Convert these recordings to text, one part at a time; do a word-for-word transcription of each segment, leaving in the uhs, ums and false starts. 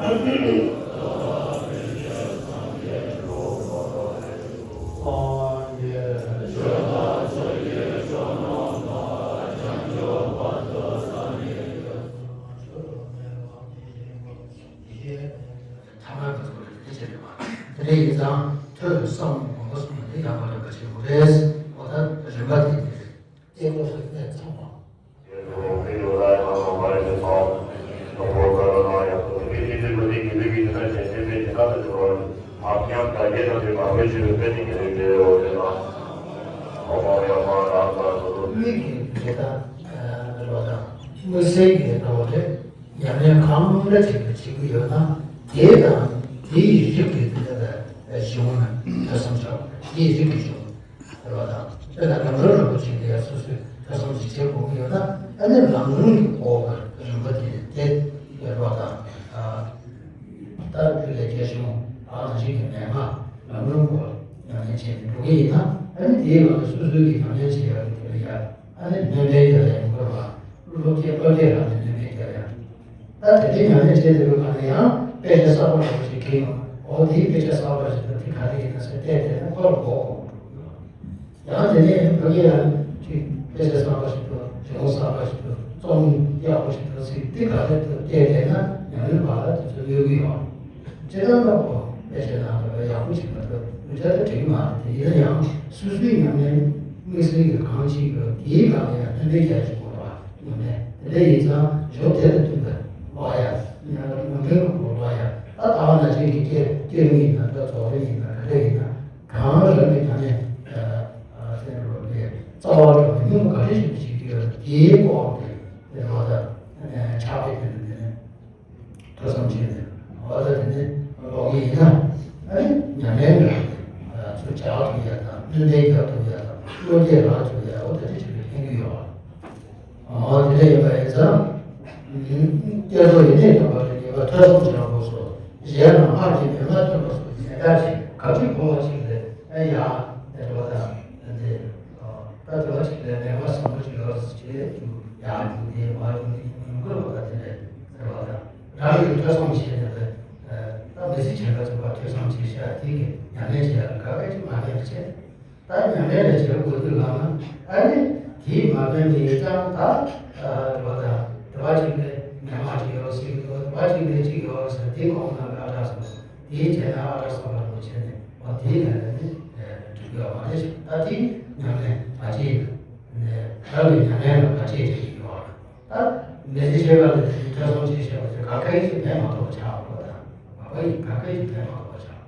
ཐ་མལ་པ་ཚོ་ལ་དེ་བྱས་ཡོད་པ། དེ་འདྲ་ཡིན་ཙང་ཐོས་བསམ་སྒོམ་པ་གསུམ་ལ་དེ་ཡང་བ་ལ་ག་ཆེན་པོ་རེད། འོ་ད་རིམ་པ་དེ་དེ་རེད། དེ་ཚོ་ལ་གནས་ཚང་བ། མིག་གི་དེ་ད་རོ་དང་མིག་སེར་གྱི་ལྟ་བ་རེད། ཉམས་ལེན་གང་འདྲ་ཅིག་ལ་བྱེད་ཀྱི་ཡོད་ན། དེ་དང་དེའི་རིགས་ཀྱི་དེ་འདྲ་གཞུང་ན་ཐོས་བསམ་བྱ་བ་དེའི་རིགས་ཀྱི་གཞུང་རེད་པ་དང་། དཔེར་ན་ལམ་རིམ་རིན་པོ་ཆེ་དེ་ཡང་སོ་སོས་ཐོས་བསམ་ཅིག་བྱེད་དགོས་ཀྱི་ཡོད་ན། ཨ་ནི་ལམ་རིམ་གྱི་སྐོར་གྱི་རིམ་པ་དེ་དེ་རེད་པ་དང་། ད་དེ་ལས་རྒྱ་གཞུང་ཨ་ནི་རིགས་ཀྱི་མན་ངག་ལམ་རིམ་སྐོར་ཉམས་ལེན་བྱས་ནས་འགྲོ་གི་ཡིན་ན། ཨ་ནི་དེའི་ནང་དུ་སོ་སོའི་གི་ཉམས་ལེན་བྱེད་ཡག་གི་དེ་ལ་ཡ། ཨ་ནི་སྣོན་པའི་རྒྱ་ལས་ཡོང་དགོས་པ། བློ་སྐྱེད་བློ་སྐྱེད་རང་ནས་སྣོན་པའི་རྒྱ་ལས། ད་དེ་འདྲའི་ཉམས་ལེན་བྱས་ཏེ་བོད་ཁ་ནས་ཡང་དཔེ་ཆ་གསར་པ་འདྲ་པོ་ཞིག་གིས་ཡང་འོ་དེའི་དཔེ་ཆ་གསར་པ་ཞིག་དང་དེ་ག་རེ་ཡིན་ན་ཟེར་བལྟས་བལྟས་ནས་ཁོ་ལ་གོ་དགོས། ཡང་དེ་ནས་ཕ་གི་ཡང་ཅིག་དཔེ་ཆ་གསར་པ་ཞིག་འདུག་གཞུང་གསར་པ་ཞིག་འདུག་རྩོམ་ཡག་པོ་ཞིག་འདུག་ཟེར་དེ་ག་རེ་འདུག་བལྟས་བལྟས་ན་ཉམས་ལེན་པ་ལ་དེ་ཚོ་གནོད་ཀྱི་ཡོད། སྤྱིར་བཏང་ལ་གོ་དཔེ་ཆ་ནང་ལ་ཡག་པོ་ཞིག་མ་ཐོབ་འུ་ཅག་ལ་འགྲིག་མ་རེད། དེ་ཡིན་ན་ཡང་སོ་སོའི་ཉམས་ལེན་དམིགས་བསལ་གྱི་གང་ཅིག་ཡོད་དེའི་སྒང་ལ་ཡང་སྣོན་པའི་རྒྱ་ཞིག་དགོས་པ་ཉམས་ལེན་དེ་འདྲ་ཡིན་ཙང་གཞུང་དེ་དང་མཐུན་པའི་ཀློག་ཡ། ཉམས་ལེན་གྱི་སྐོར་ཀློག་ཡ། ད་ལྟ་བ་ན་ཅིག་གི་སྐྱེ་སྐྱེ་རིམ་ཡིན་ན་འདྲ་རྫོགས་རིམ་ཡིན་ན་ག་རེ་ཡིན་ན་གང་རང་གི་ཉམས་ལེན་ཨ་ཨ་ཟེར་རོ་ལས་རྩ་བ་རང་གི་སྙིང་པོ་ག་རེ་ཞིག་བྱེད་ཀྱི་ཡོད་དེའི་སྐོར་དེ་དེ་རོ་ད་ཕྱག་དཔེ་དེ་ནི་དེ་ནི། ཐོས་བསམ་བྱས་ནས་འོ་ད་དེ་ནས་ཀློག་གི་ཡིན་ན། ཨ་ནི་ཉམས་ལེན་ལ་ཚུར་སྦྱར་ཐུབ་ཡ་དང་སྣོན་པ་རྒྱག་ཐུབ་ཡ་དང་བློ་སྐྱེད་རག་ཐུབ་ཡ་འོ་ད་དེ་ཅིག་ལ་ཕན་གྱི་ཡོད། འོ་དེ་འདྲ་ཡིན་པ་ཡིན་ཙང་། བསྐྱེད་རྫོགས་ཡེ་གནས་སྟོན་པ་ལ་ཉེས་པ་ཐོས་བསམ་བྱ་དགོས་སོ། གཞན་ལ་སྔགས་ཀྱི་མན་ངག་སྟོན་པ་སོགས་ཀྱི་མན་ངག་ཅིག་ག་ཅིག་གོ་བ་ཅིག་ལས་ཨ་ཡ་དེ་འགྲོ་དང་དེ། ད་དེ་བ་ཅིག་ལས་མེད་པ་བཟང་པོ་ཅིག་ཡོད་ཟེར་བྱས་ཡང་རྒྱུ་དེ་མ་རྒྱུ་དེ་ཡིན་དགོས་པ་དེ་རེད་ཟེར་བ་དང་། རང་གིས་ཐོས་བསམ་བྱས་ནས་ད་མི་ཚེ་ཕྱེད་ཀ་ཚོད་པ་ཐོས་བསམ་བྱས་ཤག་དེ་གི་ཉམས་ལེན་བྱས་ཡང་ག་གེ་ཅིག་མ་ཕན་པ་བྱས། ད་ཉམས་ལེན་ལ་བྱེད་དགོས་དུས་ལ་ན་ཨ་ནི་དེས་མ་ཕན་པའི་ཀྱང་ད་རོ་དང་དེ་བ་ཅིག་ལས་མེད་མ་ཅིག་ཡོད་ཟེར་གི་འདུག་དེ་བ་ཅིག་ལས་ཅིག་ཡོད་ཟེར་དེ་གོང་ན་ཨ་ད་སོང་། དེའི་རྗེས་ལ་ཨ་ར་སོགས་པ་རུ་བྱས་ནས་འོ་དེའི་ལས་ལ་ནི་འགྲིག་ཡོད་མ་རེད། ད་དེ་ཉམས་ལེན་བར་ཆད་ཡིན། རང་གི་ཉམས་ལེན་ལ་བར་ཆད་བྱེད་ཀྱི་ཡོད་རེད། ད་མི་ཚེ་ཕྱེད་ཀ་ལ་དེ་ཐོས་བསམ་བྱེད་ཤེས་པ་དེ་ག་གེ་ཞིག་ཕན་མ་ཐོགས་ཆགས་པ་དང་མ་པ་ཡིན་ག་གེ་ཞིག་ཕན་མ་ཐོགས་ཆགས།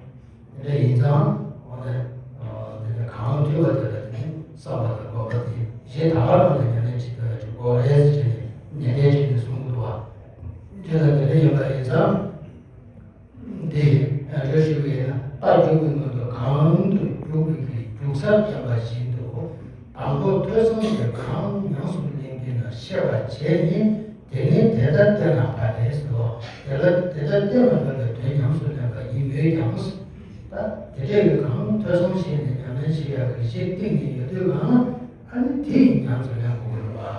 དེ་འདྲ་ཡིན་ཙང་འོ་ན་དེ་ནི་གང་མཐུན་པ་དེ་ལ་དེ་ནི་བསམ་པ་དང་སྒོམ་པ་དེ་གཞན་ད་ག་རང་ལ་ཉམས་ལེན་བྱེད་ཐུབ་ཡ་ཅིག་དགོས་རེད་ཟེར་བྱས་ནས་ནན་ཏན་བྱས་ནས་གསུང་གི་འདུག་བ། དེ་ལ་དེ་འདྲ་ཡིན་པ་ཡིན་ཙང་། འདི་རེ་ཞུ་བའི་རྟ་རྒྱུག་པའི་སྔོན་དུ་གང་དུ་རྒྱུག་པའི་གི་རྒྱུག་སར་བསྟན་པ་བཞིན་དུ། དང་པོ་ཐོས་བསམ་གྱིས་གང་ཉམས་སུ་ལེན་པའི་ན་ཤེས་པར་བྱས་ནས། དེ་ནས་དེ་ལྟར་བསྟན་ལ་བ་རེད་ཟེར་ལོ། དེ་ལ་དེ་ལྟར་བསྟན་ལ་བ་ལ་དོན་ཉམས་སུ་ལེན་པ་ཡིན་མོད་ཀྱང་། ད་དེ་འདྲའི་གི་གང་ཐོས་བསམ་བྱས་ནས་ཉམས་ལེན་བྱེད་ཡག་གི་གཞི་བཏིང་ནས་ཡོད་དུས་གང་ཨ་ནི་དེ་ཉམས་སུ་ལེན་དགོས་ཀྱི་རེད་པ།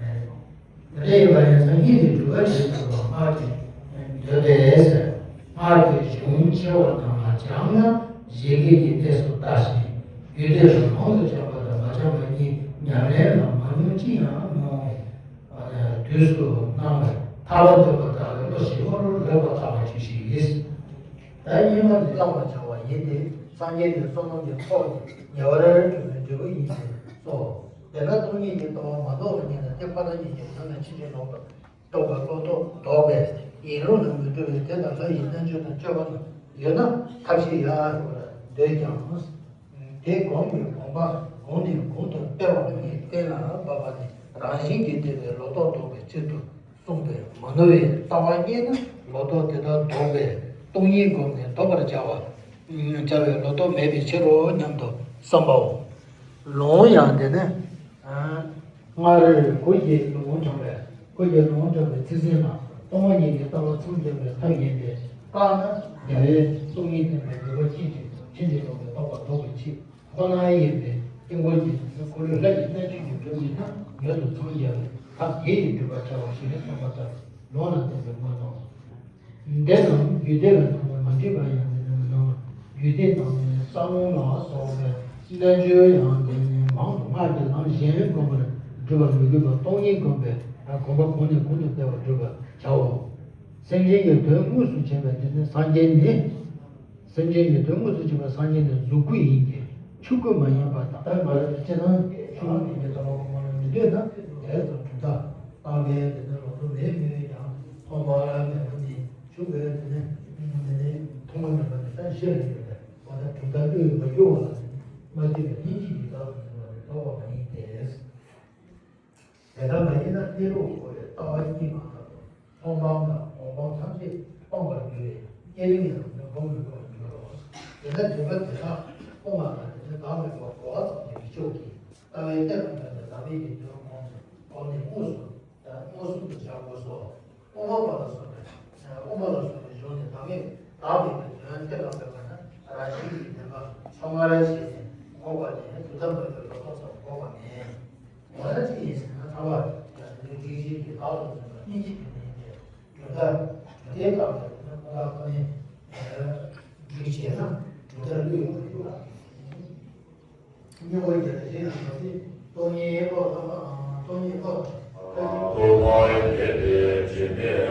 དེ་འདྲ་ཡིན་པ་ཡིན་ཙང་སྙིང་ནས་སྒྲུབ་པ་བྱེད་དགོས་པ་སྔགས་ཀྱི་འདོད་པས་ཟེར། སྔགས་ཀྱི་གཞུང་ཆེ་བ་རྣམས་ལ་སྦྱངས་ན་ཞེ་གི་ཡི་གནས་སུ་ལྟ་ཞིང་རྒྱུད་སྡེ་ལ་མང་དུ་སྦྱངས་པ་དང་མ་སྦྱངས་པ་གཉིས་ཉམས་ལེན་ལ་མ་མྱོང་ཅི་ཡང་མྱོང་བའི་དུས་སུ་སྣང་བས་ཐར་པ་འདོད་པ་དག་ལས་བློ་ཞིབ་མོར་ལེགས་པར་བརྟག་པར་གྱིས་ཤིག་ད་སྙིགས་མ་འདི་བླང་བར་བྱ་བ་ཡིན་ཏེ། སངས་རྒྱས་ནི་བསོད་ནམས་ཀྱི་ཚོགས་ཀྱིས་ཉེ་བར་གྲོལ་བའི་འབྲས་བུ་ཡིན་ཏེ་སོ། དེ་ལ་སྟོང་ཉིད་ཀྱི་ལྟ་བ་མ་རྟོགས་པ་ཉིད་ལ་དེ་ཕ་རོལ་ཏུ་ཕྱིན་ཅི་ལོག་ཏུ་རྟོག་པ་བློ་ལྡོག་ལྡོག་པས་ཡིན་རུང་ལ་མི་འགྲོ་བས། དེ་དང་ལྷ་ཡི་རྣལ་འབྱོར་དང་སྤྱོད་པ་རྣམས་ཡོད་ན་ཐབས་ཤེས་ཡང་འདོད་ཀྱང་། དེ་སྒོམ་པའི་དགོངས་པ་གོང་ནས་གོང་དུ་སྤེལ་བ་ཉིད་གཏན་ལ་དབབ་པ་ནི་རང་བཞིན་གྱིས་བསྟན་པའི་ལོག་རྟོག་ལྡོག་པའི་ཕྱིར་དུ་གསུངས་པས་མ་ནོར་བའི་ལྟ་བ་རྙེད་ན་ལོག་རྟོག་དེ་དག་ལྡོག་པས་སྟོང་ཉིད་བསྒོམས་ནས་ལྡོག་པར་བྱ་བ། བྱ་བའི་ལོག་རྟོག་མེད་པའི་ཕྱིར་རོ་སྙམ་དུ་བསམ་པའོ། ལུང་ཡང་འདི་ནི། སྔར་གུ་གེ་ལུང་དྲངས་པའི་གུ་གེ་ལུང་དྲངས་པའི་ཚིག་ཟིན་ན་སྟོང་པ་ཉིད་ཀྱི་ལྟ་བ་མཚམས་སྦྱར་བའི་ཐབས་ཡིན་ཏེ། བཀག་ན་རྒྱལ་བས་སྟོང་ཉིད་བསྟན་པའི་འདོད་པ་ཅི་བྱེད་ཕྱིན་ཅི་ལོག་གི་རྟོག་པ་ལྡོག་པའི་ཕྱིར་ཁོ་ན་ཡིན་པས། དཀྱིལ་འཁོར་གྱི་འཁོར་ལོས་ལྷ་ཡི་རྣལ་འབྱོར་གྱིས་བསྒྲུབས་ཡིན་ན་མྱུར་དུ་མཚམས་སྦྱར་བའི་ཐབས་དེ་ཡིས་བསྒྲུབ་པར་བྱ་བ་ཞེས་གསུངས་པ་ལྟར་ལུང་ལ་བརྟེན་པའི་དངོས་དང་། འདི་རྣམས་རྒྱུད་སྡེ་ལ་སོགས་པ་མ་འདྲེས་པ་ཡང་འདི་ནི་མི་སྣང་། རྒྱུད་སྡེ་དང་ནི་ས་བོན་ལ་སོགས་པའི་རྣལ་འབྱོར་ཡང་འདི་ནི་མང་དུ་སྔགས་ཀྱི་ལམ་གཞན་བསྒོམ་པར་སྒྲུབ་པར་མི་དགོས་པར་སྟོང་ཉིད་བསྒོམས་པས་གོམས་པ་གོང་ནས་གོང་དུ་འཕེལ་བར་བསྒྲུབ་པར་བྱའོ། སེམས་ཅན་གྱི་དོན་དངོས་སུ་བྱེད་པའི་འདི་ནི་སངས་རྒྱས་ནི། སེམས་ཅན་གྱི་དོན་དངོས་སུ་བྱེད་པའི་སངས་རྒྱས་ནི་གཟུགས་སྐུ་ཡིན་གྱི་ཆོས་སྐུ་མ་ཡིན་པ་དང་། ད་མ་རེད་ཅེ་ན་ཆོས་ལ་མེད་པའི་ལྟ་བ་གོང་མ་ལ་མི་འདོད་ན་དེ་ཙམ་གྲུབ་མཐའ་རྟག་པའི་དེ་ནི་ལོག་རྟོག་མེད་མོད་ཀྱང་མཐོང་བ་ལ་མེད་པ་ནི་ཆོས་སྐུའི་དེ་ནི་དེ་ནི་མཐོང་བ་མེད་པ་ནི་ད་ཤེས་ལ་ཡོད་པས་འོ་ད་གྲུབ་མཐའ་བློས་མ་བསྒྱུར་བ་ལ་ནི་མ་བསྡུས་པའི་གཏན་ཚིགས་ཀྱི་བདག་ཏུ་འཛིན་པ་ནི་རྟོགས་པ་མ་ཡིན་ཏེ། དེ་ལྟར་མ་ཡིན་ན་གནས་ལུགས་གོ་བའི་ལྟ་བ་གཉིས་མ་ཐག་ཏུ་མཐོང་སྤང་དང་སྒོམ་སྤང་ཐམས་ཅད་སྤངས་པར་འགྱུར་བས་བསྐྱེད་རིམ་ཡང་མི་སྒོམ་མི་སྒོམ་འགྱུར་རོ། དེ་ལྟར་སྒྲིབ་པ་དེ་དག་སྤོང་བ་དང་དེ་ནི་བདག་མེད་པར་གོ་བ་ཙམ་གྱིས་མི་ཆོག་གི། ལྟ་བའི་གཏེར་ལ་འབད་དེ་བདག་མེད་ཀྱི་དོན་གོང་དུ་གོང་ནས་དངོས་སུ་དངོས་སུ་དུ་བྱ་དགོས་སོ། དབུ་མ་པ་ལ་སོགས་པའི་དབུ་མ་ལ་སོགས་པའི་གཞུང་ནས་བདག་མེད་བདག་མེད་པའི་དོན་གཏེར་ལ་འབེབས་པ་ན་རང་བཞིན་གྱིས་བདེན་པ་ཕྱོགས་སྔ་ར་བྱས་ནས་འགོག་པ་ནས་གྲུབ་མཐའ་མེད་པའི་ལོག་རྟོག་ཙམ་འགོག་པ་མེད། འོ་ན་ཅི་ཡིན་ཟེར་ན་ཐར་པ་ཡང་དེ་ནི་རིགས་ཤེས་ཀྱི་བདག་ཏུ་འཛིན་པ་གཏན་ཚིགས་ཀྱི་མིང་སྟེ། གྲུབ་མཐའ་གྲུབ་མཐའི་སྐབས་ལ་དེ་ནི་ཁོ་ཐག་ཁོ་ནས་འགྲིག་བྱས་ན་གྲུབ་མཐའ་བློས་མ་བསྒྱུར་བ། སྨྱུ་གུ་རྒྱ་ཆེ་ན་མ་ཟད་སྟོང་ཉིད་བློ་དང་སྟོང་ཉིད་བློ་དང་། རྟོག་པ་ཡི་གེ་སྟེ་སྦྱིན་པའི་